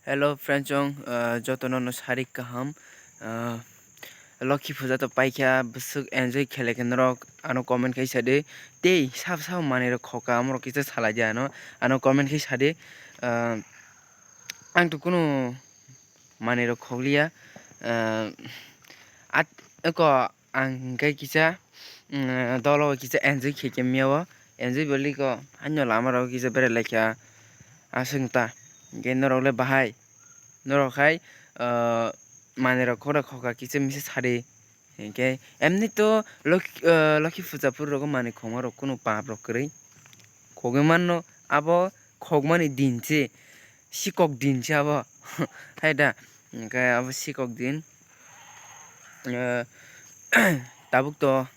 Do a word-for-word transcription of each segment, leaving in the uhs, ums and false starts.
Hello friends, chong, ah, jotono no sarik kaham. Ah, Lokhi puja to paikha, bwswk enjoy khelai khe norok ano comment khai sadi. Tei sab sab manwi rok khoka amorok kisa salai di ano, ano comment khai sadi. Ah, ang to kunu manwi rok khokliya. Ah, at eko ang hwnkhe kisa, mm, dolo kisa enjoy khe khe miyao. Enjoy boli ko hano lama rok kisa berai laikha. Aswk ta. Hwnkhe norok le bahai. Norok hai, ah, manwi rok khora khoka kisa misa sadi. Hwnkhe emni to Lok-, ah, Lokhi puja phuru rogo manwi khoma rok kunu pap rok kwrwi. Khogwi manno abo khokmani din se. Sikok din se abo. Hai da. Hwnkhe abo sikok din. Ah, tabuk to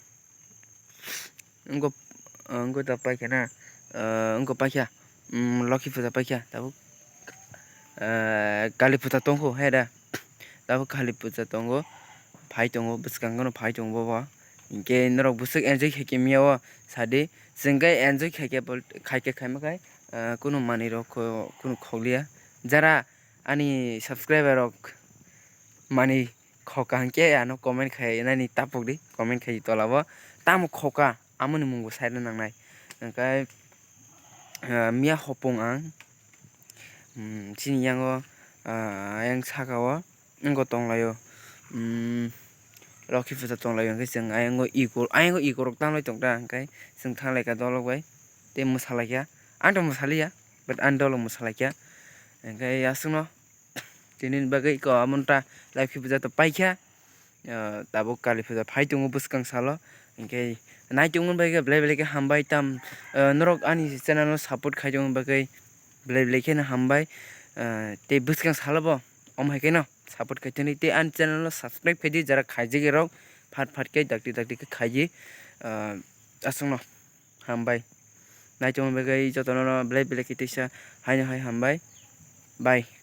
Wngkha, wngkha ta paikha na, ah, wngkha paikha, mm, Lokhi puja paikha, tabuk, ah, Kali puja tongkho, hai da, tabuk Kali puja tongo, phai tongo, bwskango no phai tongo bobo, hinkhe norok bwswk enjoy khaikhe miyao sadi, chwng khe enjoy khaikhe bol-, khaikhe khaima khai, ah, kunu manwi rok kho-, kunu khokliya, jara ani subscriber rok manwi khoka hinkhe ano comment khai nani tapuk di, comment khai tola o tamo khoka. Amoni mungbo side o nangnai. Hwnkhe, ah, miya hopung ang, hmm, chini yango, ah, ayang saka o wngkha tonglaio, hmm, Lokhi puja tonglaio, hwnkhe chwng ayango iko, ayango iko rok tanglai tongkha, hwnkhe chwng thanglai kha dolok bai tei mwsalaikha. Ang to mwsaliya, but ani dolok mwsalaikha, hwnkhe aswkno tini bagwi iko amonta Lokhi puja to paikha. Ah, tabuk Kali puja phai tongo bwskang salo, hinkhe nai tongmani bagwi belai belai khe hambai tam, ah, norok ani channel no support khai tongmani bagwi belai belai kheno hambai, ah, tei bwskang salo bo omo hai kheno support khai tongdi tei ani channel no subscribe khai di, jara khaijak rok phat phat khe dakti dakti khe khai di, ah, aswkno. Hambai. Naichomani bagwi jotono no belai belai khe teisa haino hai hambai. Bye.